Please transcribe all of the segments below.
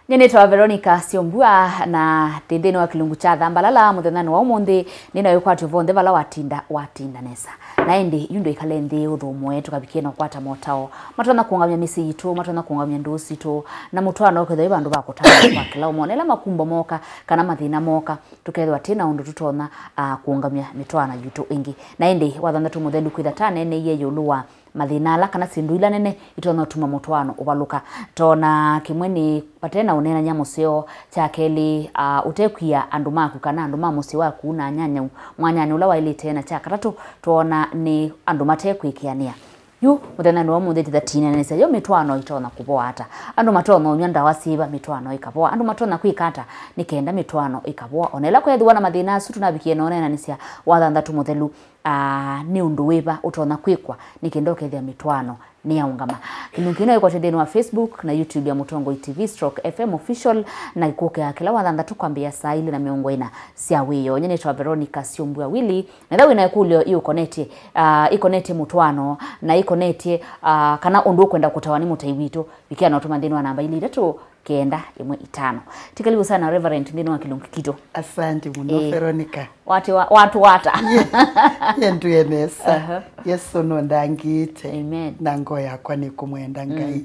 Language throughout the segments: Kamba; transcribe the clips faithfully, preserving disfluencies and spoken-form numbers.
Nyie nĩtawa Veronica Syombua, na ndĩ nthĩnĩ wa kĩlungu kya Thambalala mũthenyanĩ wa ũmũnthĩ. Nĩ na wĩkwatyo vonthe vala watinda, watinda nesa. Na ĩndĩ, yu ndũikale nthĩ ũthũmũe, tũkavikie na ũkwata motao matonya kũũngamya mĩsyĩ yitũ, matonya kũũngamya ndũũ sitũ, na mũtwaano ũkethĩwa wĩ vandũ va kũtana kwa kĩla ũmwe. Na ĩla makumbo moka, kana mathĩna moka, tũkethĩwa twĩ na ũndũ tũtonya, ah, kũũngamya mĩtwaano yitũ ĩngĩ. Na ĩndĩ, Wathanthatũ Mũthelu kwĩtha taneeneie ĩũlũ wa mathĩna ala kana syĩndũ ila nene itonya ũtuma mũtwaano ũvalũka. Tona kĩmwe nĩ vate na ũneenany'a mũseo, kya kelĩ, ah, ũtekwia andũ maku kana andũ ma mũsyĩ waku na anyanyau mwanyanĩ ũla waĩlĩte, na kya katatũ, twona nĩ andũ matekwĩkĩanĩa. Yu mũthenyanĩ wa ũmũnthĩ tũtatinanĩsya yo mĩtwaano itonya kũvoa ata. Andũ matonya ũnyw'a ndawa syĩva mĩtwaano ĩkavoa? Andũ matonya kwĩka ata nĩ kenda mĩtwaano ĩkavoa? O na ĩla kweethĩwa na mathĩna asu tũnavikie na ũneenanĩsya Wathanthatũ Mũthelu, ah, nĩ ũndũ wĩva ũtonya kwĩkwa nĩ kenda ũkethĩa mĩtwaano nĩyaũngama? Kĩlungu kĩu no ĩkwatwe nthĩnĩ wa Facebook na YouTube ya Mũtongoi T V stroke F M Official, na ĩkũkĩa kĩla Wathanthatũ kwambĩĩa saa ilĩ na mĩongo ĩna sya wĩoo. Nyie nĩtawa Veronica Syombua Willy. Na ĩla wĩ na ĩkũlyo iũkonetye, ah, ĩkonetye mũtwaano, na ĩkonetye, ah, kana ũndũ ũkwenda kũtawa nĩ mũtai witũ, vikĩa na ũtũma nthĩnĩ wa namba ilĩ itatũ kenda ĩmwe itano. Ti karibu sana, Reverend, nthĩnĩ wa kĩlungu kitũ. Asante mũno, Ĩĩ. Veronica. Wati wa-, watu wata. Ye-, ye ndũe nesa. Aha. Yesũ nũndangĩĩte. Amen. Na ngoo yakwa nĩkũmwenda Ngai.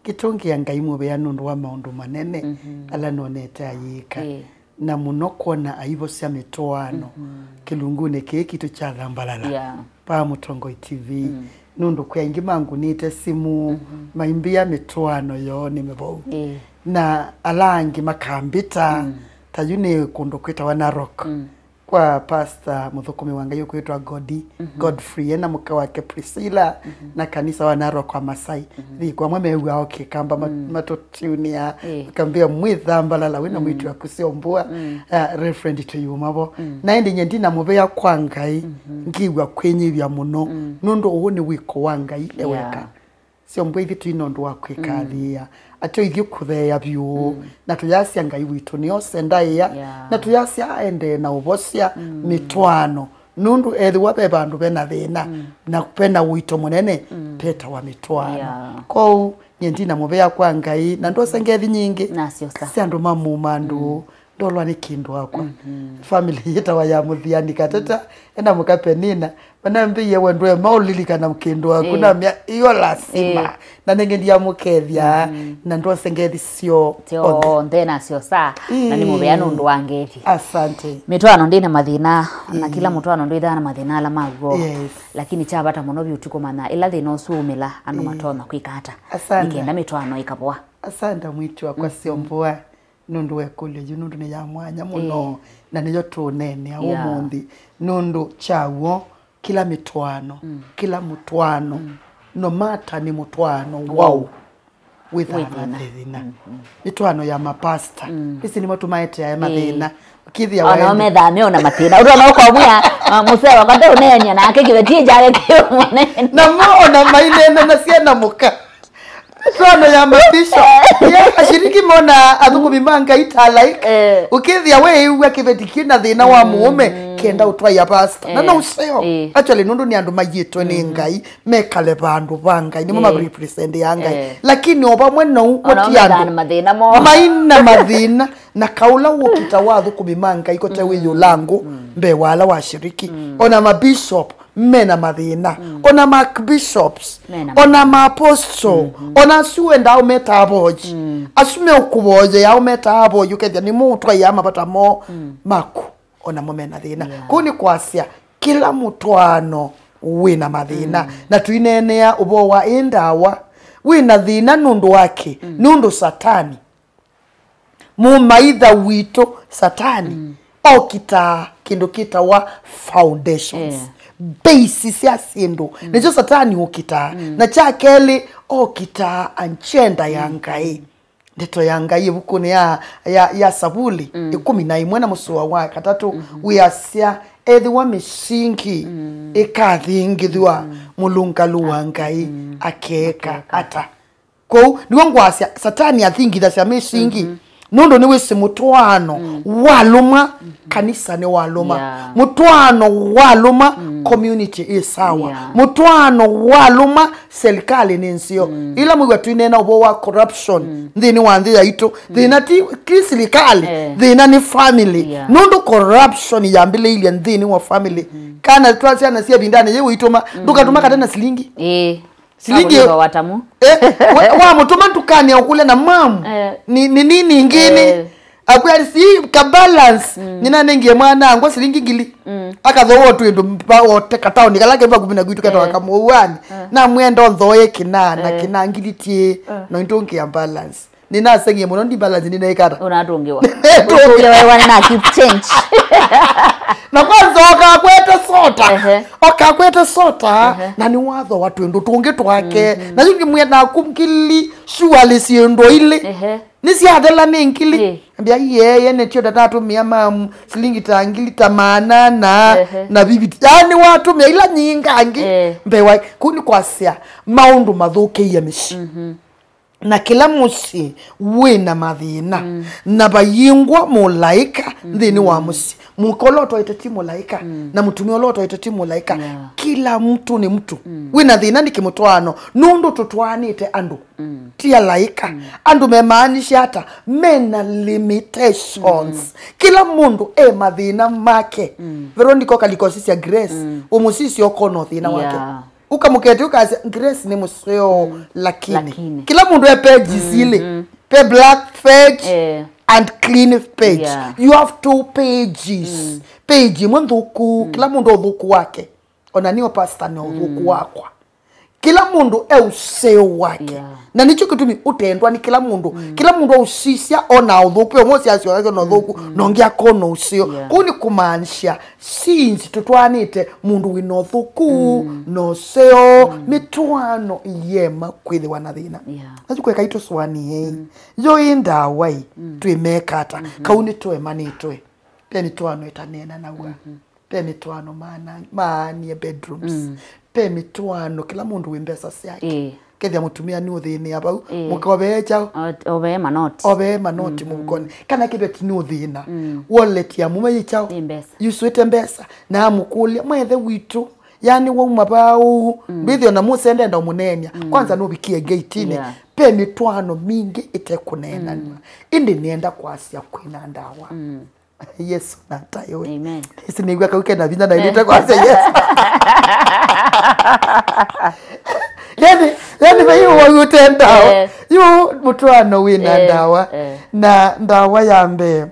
Ngĩtũngĩa Ngai mũvea nũndũ wa maũndũ manene Mhm. ala nonete ayĩka. Ĩĩ. Na mũno kwona aivosya mĩtwaano Mhm. kĩlungunĩ kĩĩ kitũ kya Thambalala Yeah. pa Mũtongoi T V. Mm. Nũndũ kwĩ aingĩ mangunĩte simũ, Mhm. maimbĩa mĩtwaano yoo nĩ mĩvou. Ĩĩ. Na ala angĩ makambĩta, Mm. ta yu nĩ kũndũ kwĩtawa Narok. Mm. Kwa pastor mũthũkũmi wa Ngai ũkwĩtwa Godi, Mhm. Godfrey, ena mũka wake Priscilla, Mhm. na kanisa wa Narok kwa Masai. Mhm. Thikũ amwe mew'aa o Kĩkamba ma-, Mm. matũtiunĩa, Ĩĩ. Makambĩa mwĩ Thambalala, wĩ na Mm. mwĩĩtu waku Syombua, Mm. ah, Reverend Twĩyuma vo. Mm. Na ĩndĩ nyie ndina mũvea kwa Ngai, Mhm. ngĩw'a kwĩnyivya mũno, Mm. nũndũ ũũ nĩ wĩko wa Ngai e Yeah. weka. Syombua ithyĩ twĩ na ũndũ wa kwĩkathĩĩa. Mm. Atĩ ithyĩ kũtheea vyũ. Mm. Na tũyasya Ngai witũ nĩose ndaĩa. Yeah. Na tũyasya aendee na ũvosya Mm. mĩtwaano. Nũndũ ethĩwa ve vandũ vena thĩna, Mm. na vena ũito mũnene, Mm. vetawa mĩtwaano. Yeah. Kwoou, nyie ndina mũvea kwa Ngai, na ndose ngethi nyingĩ Nasyo sa. sya andũ mamuma andũ. Mm. Ndolwa nĩ kĩndũ wakwa. Mhm. Family yĩtawa ya Mũthiani Kateta, ena mũka Penina. Manambĩie we ndwe maũlilikana kĩndũ waku Ĩĩ. na mya iyo lasima. Ĩĩ. Na nenge ndiamũkethya, Mhm. na ndose ngethi syo onthe. Onthe nasyo saa. Na nĩ mũvea Ĩĩ. nũndũ wa ngethi. Asante. Mĩtwaano ndĩ na mathĩna, na Ĩĩ. kĩla mũtwaano ndwĩthaa na mathĩna ala maw'o. Yes. Lakini kya vata mũno vyũ ti kũmanya ĩla thĩna ũsu umĩla, andũ Ĩĩ. matonya kwĩka ata. Asante. Nĩ kenda mĩtwaano ĩkavoa. Asante mwĩĩtu wakwa Mhm. Syombua. Nũndũ wa ĩkũlyo yu, nũndũ nĩ ya mwanya mũno, Ĩĩ. na nĩyo tũũneenea Yeah. ũmũnthĩ. Nũndũ kyaw'o, kĩla mĩtwaano, Mm. kĩla mũtwaano, Mm. no matter nĩ mũtwaano Wow. wau, wĩthaa Wĩ na thĩna. thĩna. Mm, mm. Mĩtwaano ya mapasta, Mm. ĩsi nĩmo tũmaeteae Ĩĩ. mathĩna. Ũkĩthĩa Ona waende- methaa me ona mathĩna. Ũtona ũkomwĩa, ah, mũsee wakwa ndeũneenia nake kĩveti njake kĩũmũnene. Namo ona mainene na syana mũka. Mĩtwaano ya mabishop. Yeah, ashiriki mona athũkũmi ma Ngai ta like. Eh. Ũkĩthĩa weĩw'a kĩveti kĩna thĩna wa Mm. mũũme, kenda ũtwaia pastor. Na no Eh. ũseo. Eh. Actually, nũndũ nĩ andũ mayĩtwe nĩ Mm. Ngai, mekale vandũ va Ngai, nĩmo Eh. ma represent ya Ngai. Eh. Lakini o vamwe nau, Ona gũti methaa andũ na mathĩna moo. maina mathĩna. Na kaũla wũkita wa athũkũmi ma Ngai kote Mm. wĩyũlangũ Mm. mbee wa ala washiriki. Mm. Ona mabishop, mena mathĩna. Mm. Ona ma archbishops, Mena ona ma apostle, Mm-hmm. ona asu wendaa ũmeta avoyi. Mm. Asu meũkũvoyea ũmeta avoyi, ũkethĩa nĩmo ũtwaia mavata moo Mm. maku. Ona mo mena thĩna. Yeah. Kũu nĩ kwasya, kĩla mũtwaano wĩna mathĩna. Mm. Na tũineenea ũvoo wa ĩ ndawa, wĩna thĩna nũndũ wake, Mm. nũndũ Satani. Mũmaitha witũ, Satani, Mm. okitaa kĩndũ kĩtawa foundations. Yeah. Base sya syĩndũ. Mm. Nĩkyo Satani ũkitaa. Mm. Na kya kelĩ, okitaa agenda ya Mm. Ngai. Ndeto ya Ngai ĩvukunĩ ya, ya, ya Savuli, Mm. ĩkũmi na ĩmwe na mũsoa wa katatũ, Mm-hmm. wĩasya, ethĩwa mĩsingi Mm. ĩkathingithwa, Mm. mũlũngalu wa Ngai Mm. akeeka Akeeka. ata? Kwoou, nĩw'o ngwasya, Satani athingithasya mĩsingi, Mhm. Nũndũ nĩwĩsĩ mũtwaano walũma, kanisa nĩwalũma. Yeah. Mũtwaano walũma, community ĩ sawa. Yeah. Mũtwaano walũma, serikali nĩ nzeo. Ĩla mwĩw'a twĩneena ũvoo wa corruption nthĩnĩ wa nthĩ yaitũ, thĩna ti, ti silikalĩ, eh, thĩna nĩ family. Yeah. Nũndũ corruption yambĩlĩilye nthĩnĩ wa family. Kana twa syana sya ĩvindanĩ yĩu ũitũma, ndũkatũma kate na silingi. Ĩĩ. Silingi. Watamu. Eh, wa, wamũtũma ndukanĩ akũlya na mam. Eh. Ni, ni nini ingĩ nĩ. Eh. Akwĩa si ka balance. Nĩnanengie mwana angwa silingi ngili. Akathooa twĩndũ mba wote kataoni kala kemba kumina kwitu ketawa Kamũuani. Namwenda onthoe kĩna na kĩna ngili tiĩ. No ndũngĩa balance. Nĩnaseng'ie mũno, ndi balance nĩnaĩkata. Ũnatũngĩwa. Ũtũngĩwa wewa nĩ na keep change. Na kwanza ũkakwete sota. Ehe. Ũkakwete sota, na nĩwathoa twĩndũ tũngĩ twake. Na yu ngĩmwĩa naku ngili, surely syĩndũ ilĩ. Ehe. Nĩsyathela nĩ ngili. Ĩ. Ambia, "Iye, yene tio ndatatũmĩa mamu, silingi ta ngili ta maana na, na viviti." Yaani watũmĩa ila nyinga angĩ. Eh. Mbewa, kũu nĩ kwasya, maũndũ mathũkĩie mĩsyĩ. Na kĩla mũsyĩ wĩ na mathĩna, na vayingwa mũlaĩka nthĩnĩ wa mũsyĩ. Mũka ũla ũtwaĩte ti mũlaĩka, na mũtumĩa ũla ũtwaĩte ti mũlaĩka. Yeah. Kĩla mtu nĩ mtu wĩ na thĩna nĩ kĩmũtwaano, nũndũ tũtwaanĩte andũ ti alaĩka. Andũ memaanisha ata? Mena limitations. Kĩla mũndũ e mathĩna make. Veronica ũkalikosisya Grace, ũmũsisya ũkona thĩna wake. Yeah. Ũkamũkete ũkasya, "Grace nĩ mũseo, lakini." Lakini. Kĩla mũndũ e pages ilĩ. Pe black page and clean page. Yeah. You have two pages. Page ĩmwe nthũku, kĩla mũndũ ũthũku wake. Ona nĩo pastor nĩ ũthũku wakwa. Kĩla mũndũ e ũseo wake. Yeah. Na nĩkyo kĩtumi ũtendwa nĩ kĩla mũndũ. Kĩla mũndũ ausisya ona ũthũku, ũmwe ũsiasya ona ũthũku, na ũngĩ akona ũseo. Yeah. Kũu nĩ kũmaanisha Since tũtwaanĩte mũndũ wĩ na ũthũku, na ũseo, mĩtwaano ĩyema kwĩthĩwa na thĩna. Yeah. Asu kweka itũsũanĩei. Yo ĩ ndawa ĩ, twĩmeka ata? Kau nĩtũemanĩtwe. Pe mĩtwaano ĩtaneenanaw'a. Pe mĩtwaano maana-, maanie bedrooms. Pe mĩtwaano kĩla mũndũ wĩ mbesa syake. Ĩĩ. Kethĩa mũtumĩa nĩ ũthĩnĩa vau, ĩĩ, mũka ovee kyaũ? Ot-, ovee manoti. Ovee manoti mũvukonĩ. Kana kĩveti nĩ ũthĩna. Wallet ya mũme yĩ kyaũ? Nĩ mbesa. Yusũĩte mbesa. Na amũkũlya, "Mwĩĩthe witũ, yaani wauma vaa ũu?" Mbĩthĩ ona mũsee ndenda ũmũneenea. Kwanza nũvikie ngeitini. Yeah. Pe mĩtwaano mingĩ ĩtekũneenanw'a. Ĩndĩ nĩenda kwasya kwĩna ndawa. Yesu nataĩwe. Amen. Ĩsi nĩw'a kau kena vinya na ilite kwasya Yesu. Yani, yani ve yu wayu ũte ndawa. Eh. Yu mũtwaano wĩ na, eh, ndawa. Eh. Na ndawa ya mbee,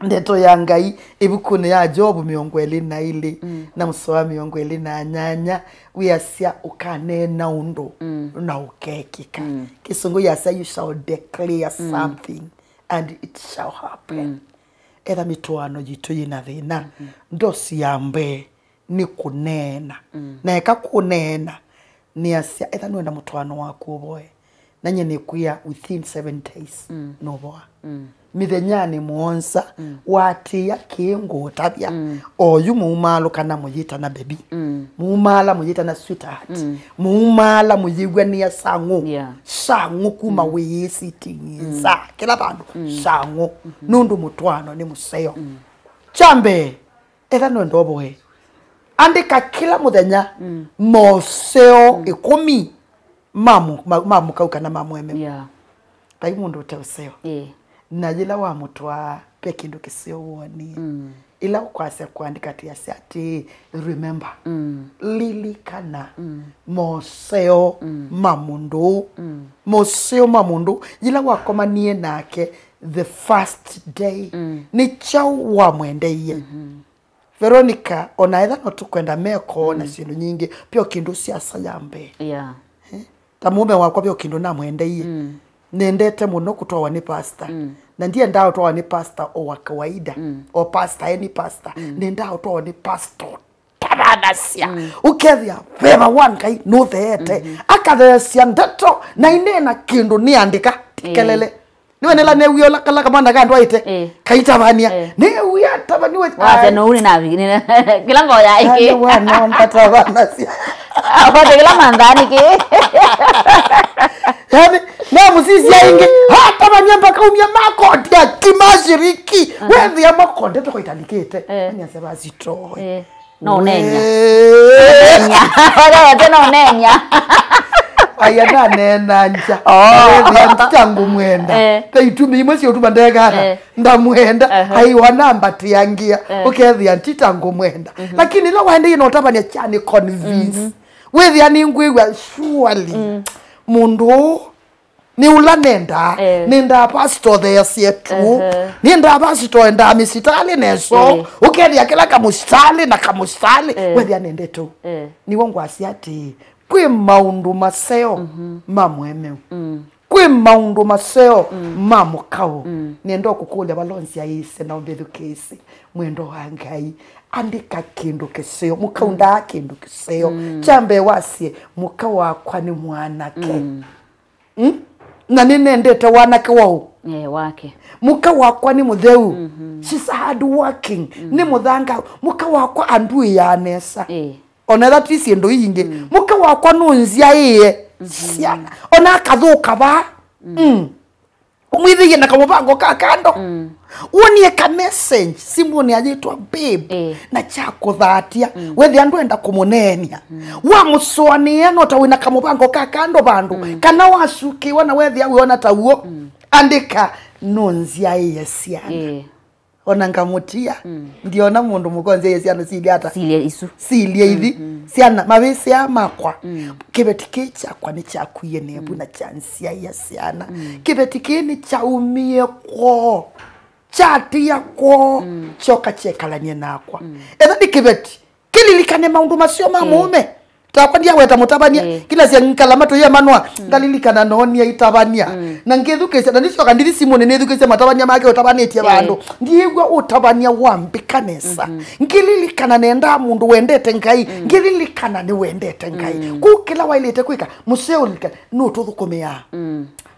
ndeto ya Ngai ĩvukunĩ ya Jovu mĩongo ĩlĩ na ilĩ, na mũsoa mĩongo ĩlĩ na nyanya, wĩasya ũkaneena ũndũ na ũkekĩka. Kĩsũngũ yasya, "You shall declare something and it shall happen." Etha mĩtwaano yitũ yĩ na thĩna, ndosi ya mbee nĩ kũneena. Na eka kũneena, nĩasya, etha nĩwenda mũtwaano waku ũvoe, na nyie nĩkwĩa within seven days, nũvoa. Mĩthenyanĩ mũonza, watĩĩa kĩĩ ngũũtavya, oyu mũumaalũka na mũyĩtana baby. Mũumaala mũyĩtana sweetheart. Mũumaala mũyĩw'anĩa sang'ũ. Yeah. Sang'ũ kuma wĩĩ sitting nza. Kĩla vandũ. Sang'ũ. Nũndũ mũtwaano nĩ mũseo. Kya mbee, etha nũenda ũvoe, andĩka kĩla mũthenya moseo ĩkũmi ma mũ-, ma, ma mũkau kana ma mũemeu. Yeah. Vai mũndũ ũte ũseo. Ĩĩ. Na yĩla wamũtwaa, ve kĩndũ kĩseo wonie. Ĩla ũkwasya kũandĩka, tiasya atĩĩ, "Remember." Lilikana moseo ma mũndũ. Moseo ma mũndũ. Yĩla wakomanie nake the first day, nĩ kyaũ wamwendeie? Veronica, ona etha no tũkwenda meko na syĩndũ nyingĩ, pyo kĩndũ siasa ya mbee. Yeah. Eh? Ta mũũme wakwa pyo kĩndũ namwendeie. Nendete mũno kũtwawa nĩ pastor. Na ndiendaa ũtwawa nĩ pastor o wa kawaida. O pastor, any pastor. Nendaa ũtwawa nĩ pastor ũtavanasya. Ũkethĩa veva wa Ngai nũtheete. Akatheesya ndeto na ineena kĩndũ nĩandĩka. Ti kelele. Nĩwe nĩla newie ũla kala kamwana kandwaĩte. Eh. Kaitavania. Eh. Nĩwie atavaniwe. Wasya no uni navi. Kila ngoo ya iki. Ani wana mpata vana sia. Apate kila mandhani ki. Yani, Namũsisya ĩngĩ, atavany'a mpaka umya makondi akimashiriki. Wethĩa makondi toko italikĩte. Eh. Anyasya vasitoe. Eh. No ũnenya. Ũnenya. Ũnenya, no ũnenya. Aya naneenanja. Oh. Wethĩa ntita ngũmwenda. Eh. Ve itumi imwe sya ũtuma ndekata. Eh. Ndamwenda. Aha. Aiwa nambatĩangia. Eh. Ũkethĩa ntita ngũmwenda. Lakini ĩla waendie na ũtavany'a kyani convince. Wethĩa nĩngwĩw'a surely. Mũndũ ũũ nĩ ũla nendaa, eh, nendaa pastor theasye tu. Ehe. Nendaa pastor endaa mĩsitalĩ neso. Eh. Ũkethĩa kĩla kamũsitalĩ na kamũsitalĩ. Eh. Wethĩa nendete ũ. Eh. Nĩw'o ngwasya atĩĩ, kwĩ maũndũ maseo ma mũemeu. Kwĩ maũndũ maseo ma mũkaũ. Nenda ũkũkũlya vala ũnzyaĩĩsye na ũmbĩthukĩĩsye. Mwendo wa Ngai, andĩka kĩndũ kĩseo. Mũkaũ ndaa kĩndũ kĩseo. Kya mbee wasye, mũka wakwa nĩ mwanake. Mm? Na nĩnendete wanake waũ? Eh, wake. Mũka wakwa nĩ mũtheu. She's hard working. Nĩ mũthanga. Mũka wakwa anduĩaa nesa. Eh. Ona etha ti syĩndũ ingĩ. Mũka wakwa nũnzyaĩe syana. Ona akathũka vaa. Mm. Ũmwĩthĩie na kamũvango ka kando. Wonie ka message simũnĩ ayĩtwa babe, eh, na kyakũthatya. Wethĩa ndwenda kũmũneenia. Wamũsũanĩa no ta wĩna kamũvango ka kando vandũ. Kana wasukĩwa na wethĩa wĩona ta w'o. Andĩka, nũnzyaĩe syana. Eh. Ona ngamũtia. Ndiona mũndũ mũka ũnzyaĩe syana silya ata. Silya isu. Silya ithi. Syana, mavĩsĩ aa makwa. Kĩveti kĩĩ kyakwa nĩkyakwie nevu na kyanzyaĩa syana. Kĩveti kĩĩ nĩkyaumie kwoo. Kyatia kwoo. Kyoka kyekalanie nakwa. Etha nĩ kĩveti, kĩlilikane maũndũ maseo ma mũũme. Takwa ndiaweta mũtavany'a. Eh. Kila sya ngikala matũyĩ manwa, ngalilikana noonie itavany'a. Na ngĩthukĩĩsya, na ndisyoka ndithi simũnĩ nĩthukĩĩsye matavany'a make ũtavanĩtye vandũ. Ndiĩw'a ũtavany'a wa mbĩka nesa. Ngĩlilikana nendaa mũndũ wendete Ngai. Ngĩlilikana nĩwendete Ngai. Kũu kĩla waĩlĩte kwĩka, mũseo ũlilikana, nũtũthũkũmĩaa.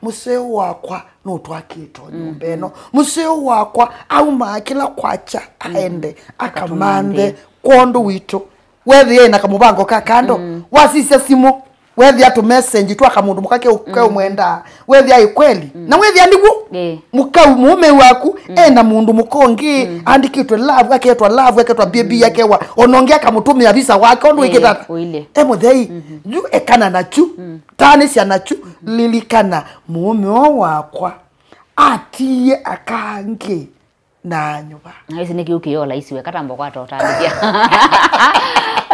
Mũseo wakwa nũtwakĩte o nyũmba ĩno. Mũseo wakwa aumaa kĩla kwakya aende akamanthe kwondũ witũ. Wethĩa ena kamũvango ka kando, wasisya simũ, wethĩa tũmessage twa kamũndũ mũka keũ-, keũmwendaa, wethĩa ĩ kweli. Na wethĩa nĩw'o, ĩ, mũkau mũũme waku ena mũndũ mũka ũngĩ, andĩkĩtwe love, aketwa love, aketwa baby, akewa, ona ũngĩ akamũtũmĩa visa wake, ũndũ ĩ, wĩkĩtata. Ũilye. E mũthei, yu ekana nakyu, tanĩsya nakyu, lilikana mũũme o wakwa atiie akangĩ na nyũva. Na ĩsi nĩkĩ ũkĩola isi we, katamba kwata ũtandĩthya.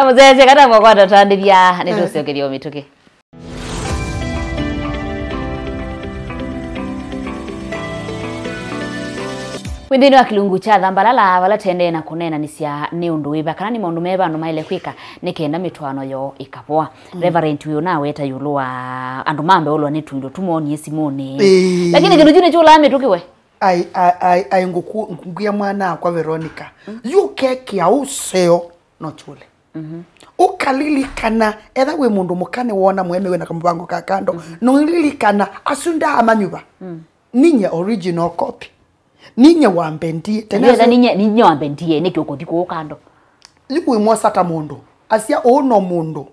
Mũsese, katamba kwata ũtandĩthya, nĩtũsyokethya o mĩtũkĩ. Wĩ nthĩnĩ wa kĩlungu kya Thambalala, vala tendee na kũneenanĩsya nĩ ũndũ wĩva, kana nĩ maũndũ meva andũ maĩle kwĩka nĩ kenda mĩtwaano yoo ĩkavoa. Reverend wĩ ũnaweta ĩũlũ wa andũ mambe ũlwa nĩ tũindo tũmonie simũnĩ. Ĩĩ. Lakini kĩndũ kyu nĩkyũlaa mĩtũkĩ we. Ai, ai, ai, ai, ngũku-, ngũkĩa mwana akwa Veronica. Yu ũkekĩa ũseo no kyũle. Ũkalilikana, etha wĩ mũndũ mũka nĩwona mũeme wĩna kamũvango ka kando. Nũlilikana, asu ndaamanyuva. Ninye original copy. Ninye wambendie. Tena ninye, ninye wambendie, nĩkĩ ũkũthi kũũ kando? Yu wĩmwosa ta mũndũ. Asya ũũ no mũndũ.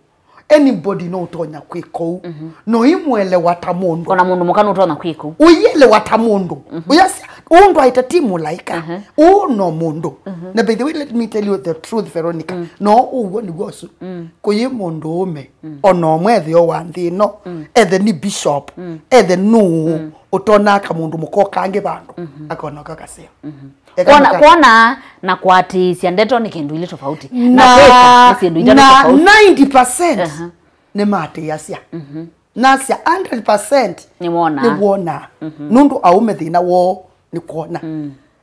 Anybody no ũtonya kwĩka ũu. No imwelewa ta mũndũ. Ona mũndũ mũka nũtonya kwĩka ũu. Ũyelewa ta mũndũ. Ũyasya, ũũ ndwaĩte ti mũlaĩka. Ũũ no mũndũ. Na by the way, let me tell you the truth, Veronica. No ũw'o nĩw'o ũsu. Kũyĩ mũndũ ũme, ona ũmwe ethĩo wa nthĩ ĩno, ethe nĩ bishop, ethe nũũ, ũtonaa kamũndũ mũka ũkangĩ vandũ, akona ũka kaseo. Eka kwona, mũka- kwona na kũatĩĩsya ndeto nĩ kĩndũ ilĩ tofauti. Na, na kwĩka nĩ syĩndũ itano na tofauti. Ninety percent nĩmatĩĩasya. Nasya hundred percent nĩwonaa. Nĩwonaa. Nũndũ aũme thĩna woo nĩ kwona.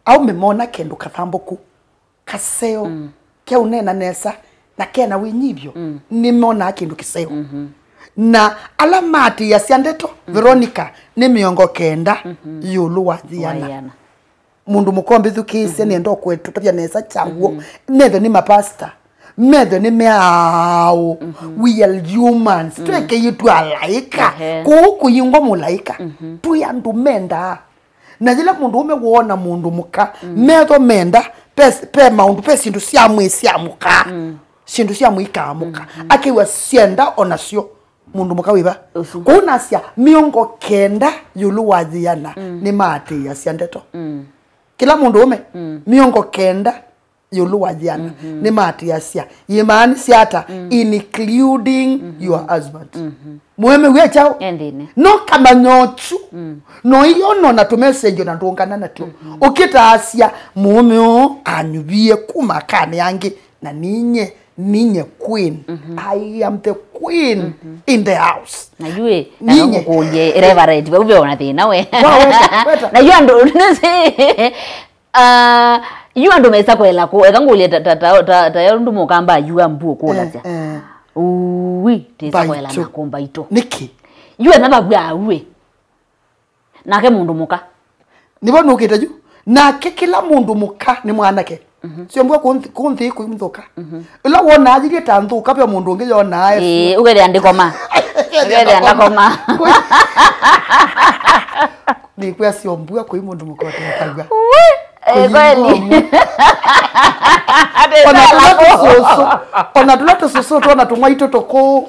Aũme mona kĩndũ kathambũku, kaseo, keũneena nesa, na kena wĩnyivyo, nĩmonaa kĩndũ kĩseo. Na ala maatĩĩasya ndeto, Veronica, nĩ mĩongo kenda ĩũlũ wa yĩana. Mũndũ mũka ũmbĩthukĩĩsye, nĩenda ũkũtavya nesa kyaw'o. Methe nĩ mapasta, methe nĩ meaũ. We are humans. Twekĩie twĩ alaĩka. Kũu kũyingwa mũlaĩka. Twĩ andũ mendaa. Na yĩla mũndũũme woona mũndũ mũka, metho menda, pe, pe maũndũ, pe syĩndũ sya mwĩĩ sya mũka. Syĩndũ sya mwĩĩ ikaamũka. Akew'a syenda o nasyo. Mũndũ mũka wĩva? Ũsu. Kũu nasya, mĩongo kenda ĩũlũ wa yĩana nĩmaatĩĩasya ndeto. Mm. Kĩla mũndũ ũme, mm, mĩongo kenda ĩũlũ wa yĩana, mhm, nĩmaatĩĩasya. Yĩmaanisya ata? Mm. Including, mhm, your husband. Mhm. Mũeme wĩ kyaũ? E nthĩnĩ. No kamanya ũkyu. Mm. No iyo nona tũmesengyo na ndũngana natyo. Mhm. Ũkĩtaasya, mũũme ũũ anyuvie kuma akanĩ angĩ, na ninye, ninye queen. Mhm. I am the queen, mhm, in the house. Na yu ĩ, na ninye, no ngũkũlye, Reverend, vau ve ona thĩna we. Wa, weta, weta. Na yu andũ, Ah, yu andũ mesa kwela kũ, eka ngũlye ta, ta, ta, ta, ta ya ũndũ mũkamba yu ambu ũkũlasya. Eh, eh. Uwi, tesa kwela na kũmba ito. Nĩkĩ? Yu ena vavua uwe. Nake mũndũ mũka. Nĩvo nũkĩte yu. Nake kĩla mũndũ mũka nĩ mwanake. Mhm. Sio mbua kũnthi, kũnthi kũimũthũka. Mhm. Ĩla wona ajirie ta nthũka, ve mũndũ ũngĩ yona ae. Ĩĩ, ũkethĩa ndikoma. Ũkethĩa ndakoma. Nĩkwĩa sio mbua kũi mũndũ mũkote akagwa. Ui, eh, kweli. Ona tũla tũsũsũ, ona tũla tũsũsũ twona tũmwaitũ tũkũ.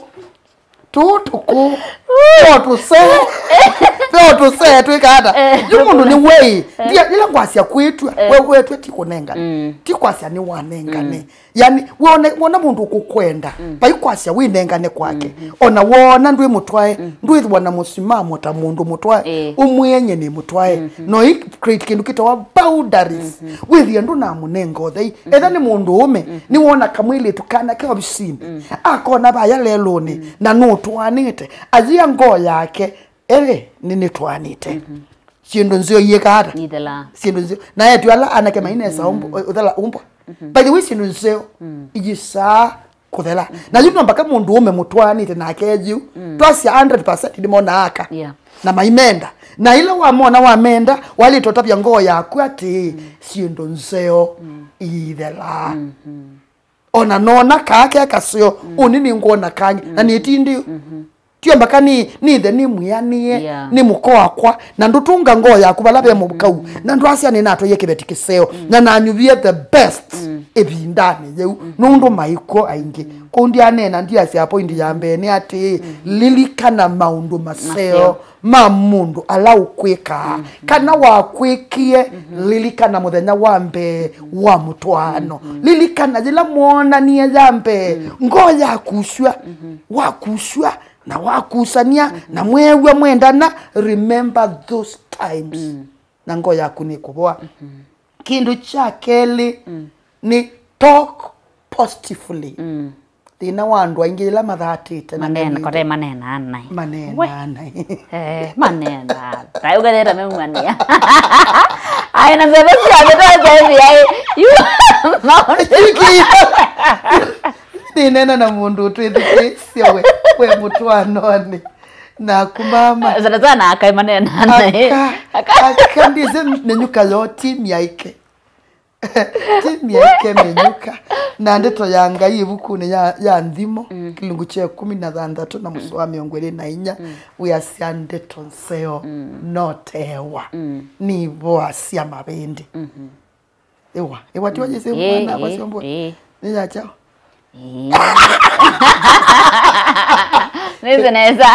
Tũtũkũ. Tũtũsee. Tũtũsee twĩka ata? Eh. Yu mũndũ nĩ wei. Eh. Ndia, ila ngwasya kwĩtwa, eh, we wetwe ti kũnengane. Mm. Ti kwasya nĩ wanengane. Mm. Yani, wone, wona mũndũ ũkũkwenda, mm, vai kwasya wĩnengane kwake. Mm-hmm. Ona wona ndwĩ mũtwae, mm, ndwĩthwa na mũsimamo ta mũndũ mũtwae, eh, ũmwĩenye nĩ mũtwae. Mm-hmm. No ĩ create kĩndũ kĩtawa boundaries. Mm-hmm. Wĩthie ndũnamũnenga ũthei. Mm-hmm. Etha nĩ mũndũ ũme, mm-hmm, nĩwona kamwĩlĩtu kana ke ovisinĩ. Mm. Akona vaya lelũnĩ, mm, na nũtwaanĩte. Ayia ngoo yake, ĩĩ, nĩnĩtwaanĩte. Mm-hmm. Syĩndũ nzeo iĩka ata? Ithelaa. Syĩndũ nzeo. Na etu ala anake mainesa, mm, ũmbo-, ũthela umbwa. Mm-hmm. By the way, syĩndũ nzeo, mm, iyisaa kũthela. Mm-hmm. Na yu no mpaka mũndũ ũme mũtwaanĩte nake yu. Mm. Twasya hundred percent nĩmonaa aka. Yeah. Na maimenda. Na ila wamona wamenda, walĩtotavya ngoo yaku atĩ, mm, syĩndũ nzeo, mm, iithelaa. Mm-hmm. Ona nona kaa ke kaseo, mm, ũni nĩngwona kangĩ, na, mm, nĩtindi. Mm-hmm. Tio mpaka nĩ, nĩthe nĩmwĩanĩe, yeah, nĩ mũka wakwa, na ndũtũnga ngoo yaku vala ve mũkau, mm, na ndwasya nĩnatwaie kĩveti kĩseo, mm, na nanyuvie the best, mm, ĩvindanĩ yĩu, mm, nũndũ maikw'o aingĩ. Mm. Kũu ndianeena, ndiasya point ya mbee nĩ atĩĩ, mm, lilikana maũndũ maseo, maseo ma mũndũ ala ũkwĩkaa. Mm-hmm. Kana wakwĩkie, mm-hmm, lilikana mũthenya wa mbee wa mũtwaano. Mm-hmm. Lilikana yĩla mwonanie ya mbee, mm, ngoo yakusw'a, mm-hmm, wakusw'a, na wakusania, mm-hmm, na mweew'a mwendana, remember those times. Mm. Na ngoo yaku nĩkũvoa. Mm-hmm. Kĩndũ kya kelĩ, mm, nĩ talk positively. Mm. Thĩna wa andũ aingĩ ĩla mathatĩte na manena, mewĩte kote manena naĩ. Manena naĩ. Eh, manena. Kaĩ ũketheta meumanĩa. Ai, na mbebe cia mbebe cia mbebe ai. Yu. Nĩnena na mũndũ ũtwĩthukĩĩsye we, we mũtwaanonĩ. Naku mama. Sana sana akaĩ manena naĩ. Aka, aka ndĩsĩ mĩnyuka yo team yaike. Tĩmya ĩkemenyũka. Na ndeto ya Ngai ĩvukunĩ ya, ya Nthimo, mm, kĩlungu kya ĩkũmi na thanthatũ na mũsoa wa mĩongo ĩlĩ na inya, mm, wĩasya ndeto nzeo, mm, no tewa, mm, nĩvoasya mavĩndĩ. Mhm. Ĩwa, ĩwa tiwa, mm, Yesũ, ĩĩ, mwana ĩĩ, akwasiombwa, ĩĩ, nĩ ya kyaũ? Nĩsĩ nesa.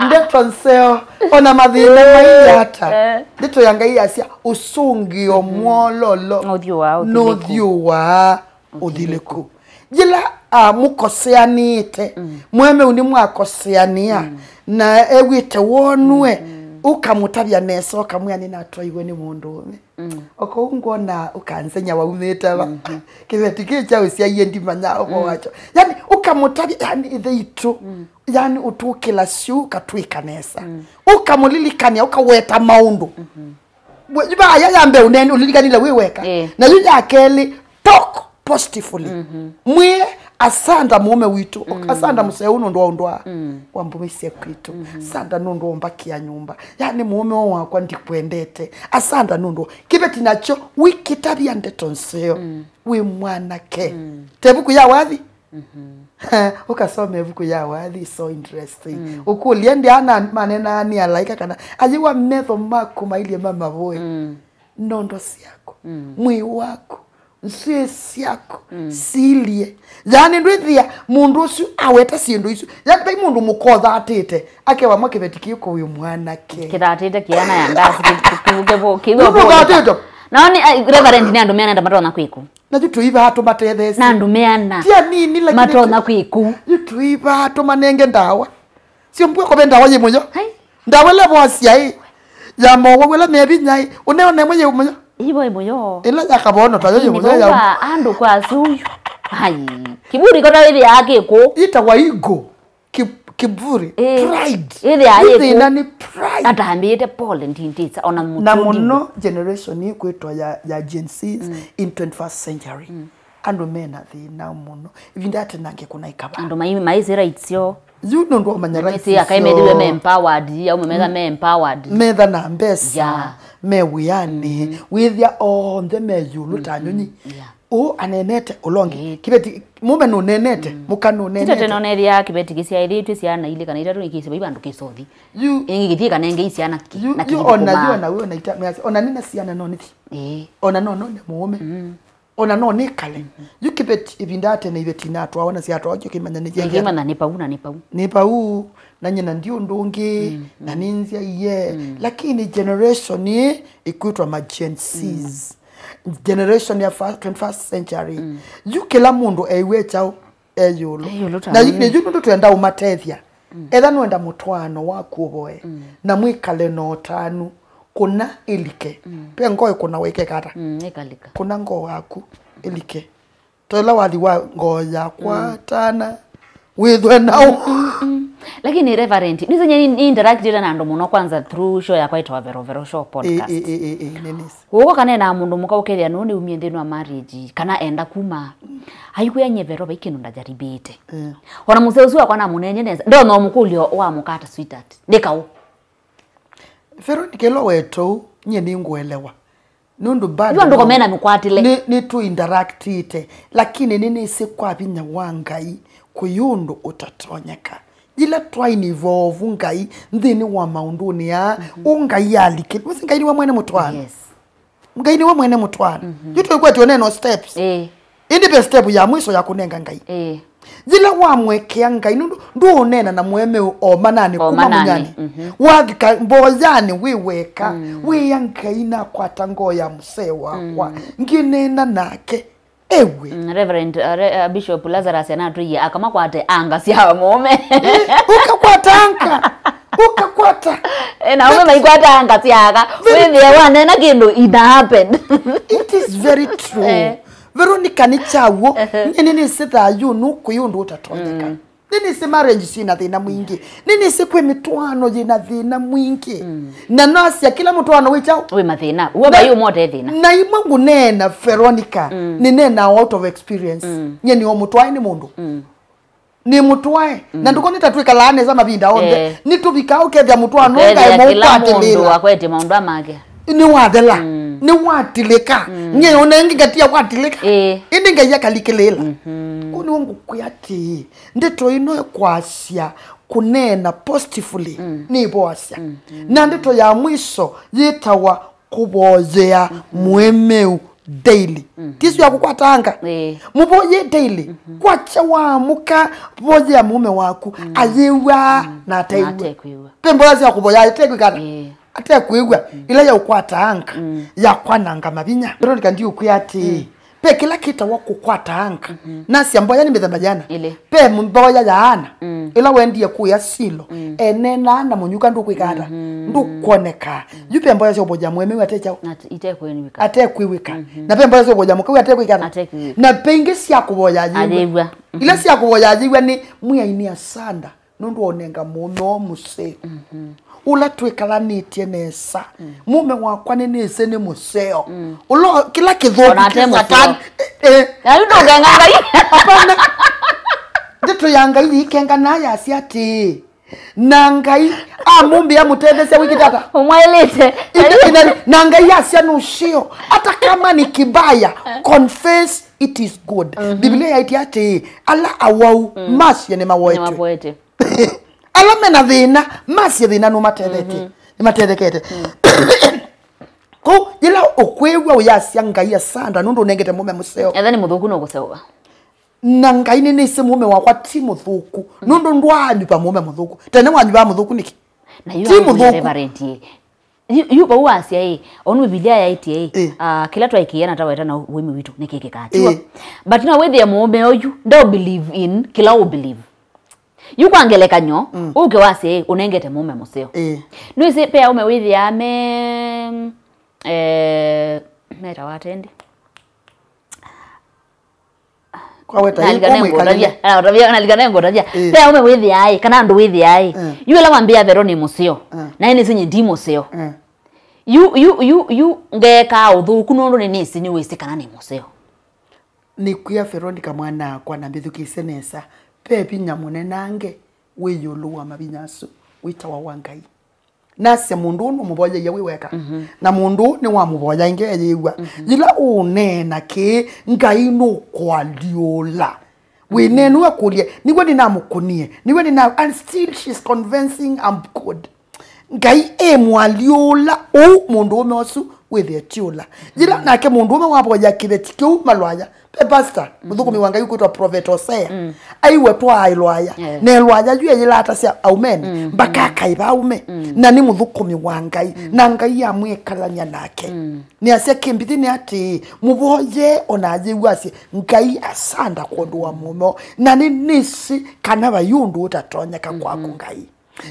Ndeto nzeo, ona mathĩna maiĩ ata. Eh. Ndeto ya Ngai yasya, ũsũngĩo, mhm, mwololo nũthyũaa ũthilĩku. Nũthyũaa ũthilĩku. Ũthilĩku. Yĩla, ah, mũkoseanĩte, mm, mweme ũnĩ mwakoseanĩa, mm, na ew'ĩte wonue, mm, ũkamũtavya nesa, ũkamwĩa, "Nĩnatwaiwe nĩ mũndũ ũme." Mm. Oko ngwona ũkanzenya waumĩte va. Mhm. Kĩveti kĩ kya ũsyaie ndimanya ũvo, mm, wakyo. Yani, ũkamũtavya, yani, ĩthe itũ. Mm. Yani, ũtũkĩla syũ, ũkatwĩka nesa. Mm. Ũkamũlilikania, ũkaweta maũndũ. Mhm. We, vaya ya mbee ũnene, ũlilikanile wĩ weka. Eh. Na yu ya kelĩ, talk positively. Mhm. Mwĩe, "Asanda mũũme witũ, mm, asanda mũseo nũndũ wa ũndũ wa, mm, wambũmĩsye kwitũ. Mhm. Asanda nũndũ wa ũmbakia nyũmba. Yani mũũme ũũ wakwa ndikwendete. Asanda nũndũ." Kĩveti nakyo, wĩkĩtavya ndeto nzeo. Mm. Wĩ mwanake. Mm. Te vuku ya wathi? Mhm. Ũkasoma ĩvuku ya wathi, so interesting. Mm. Ũkũlye, "Ndi ana manenaa nĩ alaika kana ayĩwa metho maku mailye mamavũe." Mm. Nondo syaku, mm, mwĩĩ waku, Nzw'ĩĩ syaku silie. Yaani ndwĩthĩa mũndũ ũsu aweta syĩndũ isu. Yaani vai mũndũ mũka ũthatĩte, akewa mwa kĩveti kĩko wĩ mwanake. Kĩthatĩte kĩana ya ngasi, kĩ-, kĩ-, kĩ-, kĩvo, kĩvo, Mũndũ ũthatĩte. Nao nĩ, ai, Reverend, nĩ andũ meana enda matonya kwĩkũ? Na yu tũivaa tũmatetheesye. Na andũ meana. Ti anini, lakini matonya kwĩkũ? Yu tũivaa tũmanenge ndawa. Sio mbua kove ndawa yĩ mũyo. Hai. Ndawa ĩla voasya ĩ. Ya mowau ĩla me vinya ĩ. Ũneona ĩmwe yĩ mũyo. Ivo ĩ mũyo. Ĩla ya kavono tayo yĩ mũyo ya. Andũ kwa asu uyu. Hai. Kiburi kota wĩthĩaa kĩkũ. Ĩtawa ego. Ki-, kiburi. Eh. Pride. Ĩthĩaa yĩkũ. Thĩna nĩ pride. Atambĩĩte pole ndindĩtsa ona mũtũngi. Na mũno generation ĩkwĩtwa ya, ya Gen Zs in twenty-first century. Andũ mena thĩna mũno. Ĩvinda atenange kuna ikava. Andũ mai-, maisĩ rights syoo. Yu nũndũ wamanya rights syoo. Akai methiwe me empowered, aume metha me empowered. Metha na mbesa, me wĩanĩ, wĩthĩa onthe me ĩũlũ ta nyũnyi. Yeah. Ũ anenete, ũla ũngĩ. Ĩĩ. Kĩveti, mũme nũnenete, mũka nũnenete. Tito tena ũnethĩa kĩveti kĩsyaĩthĩtw'e syana ilĩ kana itatũ nĩkĩsĩ vai vandũ kĩsothi. Yu. Ĩngĩ kĩthiĩ kanenge isyana kĩ, yu, na yu kĩthukuma. Ona yu, ona yu, ona ita, measya, ona nĩna syana no nĩthi. Ĩĩ. Ona no none mũũme. Ona no nĩkale. Yu kĩveti ĩvinda tene iveti natwawa na syatwawa kyo kĩmanya nĩ kĩngĩ. Kĩmanya nĩ pau na nĩ pau. Nĩ pau, na nyina ndi ũndũ ũngĩ, na nĩ nzyaie. Lakini generation ĩ ĩkwĩtwa ma Gen Zs. Generation ya fa-, twenty-first century. Yu kĩla mũndũ eiwe kyaũ e ĩũlũ. E ĩũlũ ta na yu, nĩ yu nũndũ twenda ũmatethya. Etha nũenda mũtwaano waku ũvoe, na mwĩkale na ũtanu, kũna ĩlike. Pe ngoo ĩkũna wĩkeka ata? Mm, ĩkalika. Kũna ngoo yaku ĩlike. Toela wathi wa ngoo yakwa tana wĩthwe nao. Lakini Reverend, nĩsĩ nye ni interactĩte na andũ mũno kwanza through show yakwa ĩtawa Vero Vero Show podcast. Ĩ, ĩ, ĩ, ĩ, ĩ, nĩ nĩsĩ. Ũko kanena mũndũ mũka ũkethĩa nũũ nĩumie nthĩnĩ wa marriage, kana enda kuma. Aikwĩa nye Vero vai kĩndũ ndajaribĩte. Ona mũsee ũsu wakwa namũnenye nesa, ndona ũmũkũlyo wa mũkata sweetheart. Nĩ kaũ? Veronica, ĩla wetou, nyie nĩngũelewa. Nũndũ bado yu andũ ko mena mĩkwatĩle. Nĩ, nĩtũ interactĩte, lakini nĩnĩsĩ kwa vinya wa Ngai, kwĩ ũndũ ũtatonyeka. Yĩla twainvolve Ngai nthĩnĩ wa maũndũnĩ aa, ũ Ngai alikĩlwe. Wĩsĩ Ngai nĩwe mwene mũtwaano. Yes. Ngai nĩwe mwene mũtwaano. Yu tũikwetyo neno steps. Ĩĩ. Ĩndĩ ve step ya mwiso ya kũnenga Ngai. Ĩĩ. Yĩla wamwekea Ngai, nũndũ ndũũneena na mũemeu o mananĩ kuma mũnyanĩ. Wathika mboyanĩ wĩ weka, wĩa Ngai nakwata ngoo ya mũsee wakwa. Ngĩneena nake, ewe. Mm, Reverend, uh, Re-, uh, Bishop Lazarus anatwĩie akamakwate anga sya mũũme. Ũkakwata anga. Ũkakwata. Eh, na ũme maikwata anga sya aka. Wĩthĩe wanena kĩndũ ina happen. It is very true. Eh. Veronica, nĩ kyaw'o. Nyie nĩnĩsĩ thayũ nũkwĩ ũndũ ũtatonyeka. Nĩnĩsĩ marriage syĩna thĩna mwingĩ. Nĩnĩsĩ kwĩ mĩtwaano yĩna thĩna mwingĩ. Na nasya kĩla mũtwaano wĩ kyaũ? Wĩ mathĩna. Uwe vai ũmote thĩna. Na imwe ngũneena, Veronica, nĩneenaa out of experience. Nyie nĩ o mũtwae nĩ mũndũ. Nĩ mũtwae. Na ndũkoni ta twĩkalaa nesa mavinda onthe. Eh. Nĩtũvikaa ũkethĩa mũtwaano ũkae kĩla mũndũ akwetye maũndũ amake. Nĩwathela. Nĩwatilĩka. Nyie ona ĩngĩ ngatia watilĩka. Eh. Ĩndĩ Ngai akalikĩlĩĩla. Kũu nĩw'o ngũkwĩa atĩĩ, ndeto ĩno ĩkwasya kũneena positively nĩĩvoasya. Na ndeto ya mwiso yĩtawa kũvoyea mũemeu daily. Tisu ya kũkwata anga. Ĩĩ. Mũvoye daily. Kwakya waamũka, voyea mũũme waku, ayĩw'a na atew'a. Atekwĩw'a. Ve mboya sya kũvoya atekwĩkana. Ĩĩ. Atekwĩw'a. Ila ya ũkwata anga, ya kwananga mavinya. Veronica, ndiũkwĩa atĩĩ, ve kĩla kĩtawa kũkwata anga. Nasya mboya nĩ mĩthemba yana. Ĩlĩ. Ve mboya ya Ana, ĩla wendie kũya Silo, eneenaa na mũnyuka ndũkwĩka ata? Ndũkwoneka. Yu ve mboya sya ũvoya mũemeu ate kyaũ? Atekwĩw'ĩka. Atekwĩw'ĩka. Na ve mboya sya ũvoya mũkau atekwĩka ata? Atekwĩw'ĩka. Na ve ingĩ sya kũvoya ayĩw'a. Ayĩw'a. Ila sya kũvoya ayĩw'a nĩ mwĩainĩ asanda. Nũndũ onenga mũũme o mũseo. Ũla twĩkalanĩtye nesa. Mũũme wakwa nĩnĩsĩ nĩ mũseo. Ũla kĩla kĩthũku. Ona ate kĩ mũseo. Satani. Eh, eh. Na yu ndũkenga Ngai. Hapana. Ndeto ya Ngai yĩkenganaa yasya atĩĩ, na Ngai amũmbĩa mũtetheesya wĩkĩte ata? Ũmwaĩlĩte. Ĩndĩ, ĩndĩ, na Ngai asya nũseo. Hata kama ni kibaya, confess it is good. Biblia yaĩtye atĩĩ, ala awau masye nĩmawoetwe. Nĩmawoetwe. Ala mena thĩna, masye thĩna nũmatethetye. Nĩmatethekete. Kũu, yĩla ũkwĩw'a ũyasya Ngai asanda nũndũ ũnengete mũme mũseo. Etha nĩ mũthũku nũkũseũva. Na Ngai nĩnĩsĩ mũme wakwa ti mũthũku. Nũndũ ndwaanyuva mũme mũthũku. Tene wanyuvaa mũthũku nĩkĩ? Na yu ti angũlya mũthũku. Reverend ĩ. Yu, yu vau wasya ĩ, onu Biblia yaĩtye ĩ, ĩ, ah, kĩla twaĩkĩĩa na taweta na ũĩmĩ witũ nĩkĩkĩkaa. Tiw'o? Ĩ. But no wĩthĩe mũũme ũyu, ndau believe in kĩla ũ believe. Yu kwa ngelekany'o, mm, ũke wasye ĩ, ũnengete mũme mũseo. Ĩ. Nĩwĩsĩ pe aũme wĩthĩaa me, eh, metawa atendi. Kwaweta ĩ, nalika nengũtavya, nalika nengũtavya. Ĩ. Ve aũme wĩthĩaa ĩ, kana andũ wĩthĩaa ĩ. Ĩ. Yu ĩla wambĩa Vero nĩ mũseo. Ĩ. Na nĩsĩ nyie ndi mũseo. Ĩ. Yu, yu, yu, yu ngeekaa ũthũku nũndũ nĩnĩsĩ nĩwĩsĩ kana nĩ mũseo. Nĩkwĩa Veronica mwana-akwa, na mbĩthukĩĩsye nesa, ve vinya mũnenange wĩ ĩũlũ wa mavinya asu wĩtawa wa Ngai. Nasya mũndũ ũũ nũmũvoyeie wĩ weka. Mhm. Na mũndũ ũũ nĩwamũvoya ĩngĩ eyĩw'a. Mhm. Yĩla ũũneena kĩĩ, Ngai nũkũalyũla. Wĩneenũ akũlye, nĩw'o nĩnamũkũnie, nĩw'o nĩna, and still she's convincing I'm good. Ngai e mũalyũla ũu mũndũũme ũsu wĩthĩe ti ũla. Yĩla nake mũndũũme wavoya kĩveti kĩu malwaya, ve pastor, mũthũkũmi wa Ngai ũkwĩtwa Prophet Hosea, mm, aiwe twaa ĩlwaya. Yeah. Na ĩlwaya yu eyĩlatasya aumeni, mm, mpaka akaĩva aume. Mm. Na nĩ mũthũkũmi wa Ngai. Mm. Na Ngai amwĩkalany'a nake. Mm. Nĩasya kĩmbithĩ nĩ atĩĩ, mũvoye ona ayĩw'asye, Ngai asanda kwondũ wa mũũme ũũ. Na nĩ nĩsĩ kana vai ũndũ ũtatonyeka kwaku Ngai.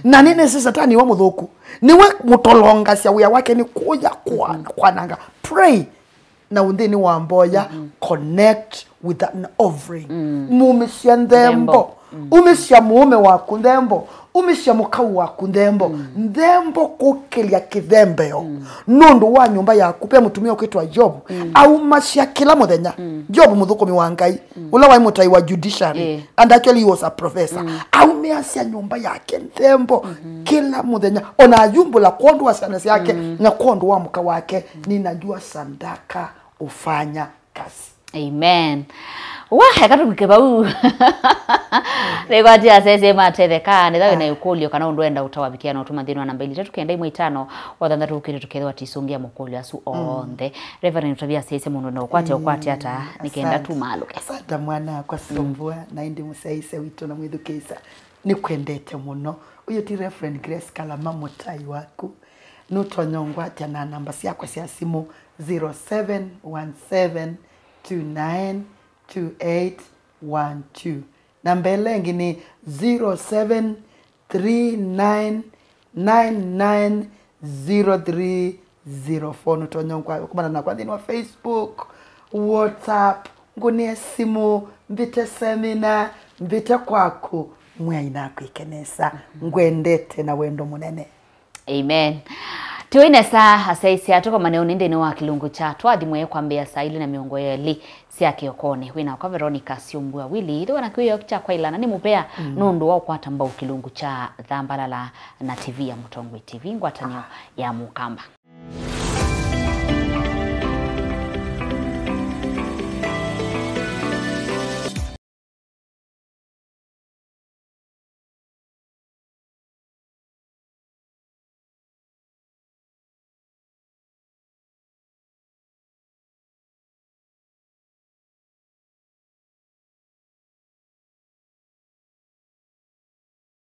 Na nĩnĩsĩ Satani wa mũthũku. Nĩwe mũtolongasya wĩa wake nĩ kũya kwana, kwananga. Pray. Na nthĩnĩ wa mboya, connect with an offering. Mumĩsya nthembo. Nthembo. Umĩsya mũũme waku nthembo. Umĩsya mũkau waku nthembo. Nthembo kũkĩlya kĩthembeo. Nũndũ wa nyũmba yaku, ve mũtumĩa ũkwĩtwa Job. Aumasya kĩla mũthenya. Job mũthũkũmi wa Ngai. Ũla waĩ mũtai wa judiciary, eh, and actually he was a professor. Mm. Aumĩasya nyũmba yake nthembo, mm-hmm, kĩla mũthenya. Ona ayumbũla kwondũ wa syana syake, mm, na kwondũ wa mũka wake, mm, ninajua sadaka ufanya kazi. Amen. Wa, eka tũvike vau. Nĩkwatĩa asese matetheka, nĩtha wĩna, ah, ĩkũlyo kana ũndũ wenda ũtawa vikia na ũtũma nthĩnĩ wa namba ilĩ itatũ kenda ĩmwe itano wa thanthatũ ũkĩte tũkethĩwa tũisũngĩa makũlyo asu, mm, onthe. Reverend, ũtavya asyaĩĩsya mũndũ na ũkwate, mm, ũkwate ata, nĩkenda, asante, tumaalũke. Asante mwana wakwa, mm, Syombua, na ĩndĩ mũsyaĩĩsya witũ na mwĩthukĩĩsya. Nĩkwendete mũno. Ũyũ ti Reverend Grace Kalama, mũtai waku. Nũtonya ũngwatya na namba syakwa sya simũ, zero seven one seven two nine two eight one two. Namba ĩla ĩngĩ nĩ zero seven three nine nine nine zero three zero four. Nũtonya ũkwa-, ũkomana nakwa nthĩnĩ wa Facebook, WhatsApp, ngũnĩe simũ, mbĩte semina, mbĩte kwaku, Mwĩai nakwĩke nesa. Ngwendete na wendo mũnene. Amen. Tũi nesa, asyaĩĩsya, tũkomane ũnĩ nthĩnĩ wa kĩlungu kya Twathimwe kwambĩĩa saa ilĩ na mĩongo ĩlĩ sya kĩokonĩ. Wĩ nakwa Veronica Syumbua Willy. Ĩthĩwa na kĩwĩoo kya kwaĩlana nĩ mũvea, mm, nũndũ wa ũkwata mbau kĩlungu kya Thambalala na T V ya Mũtongoi T V, ngwatanĩo ya Mũkamba.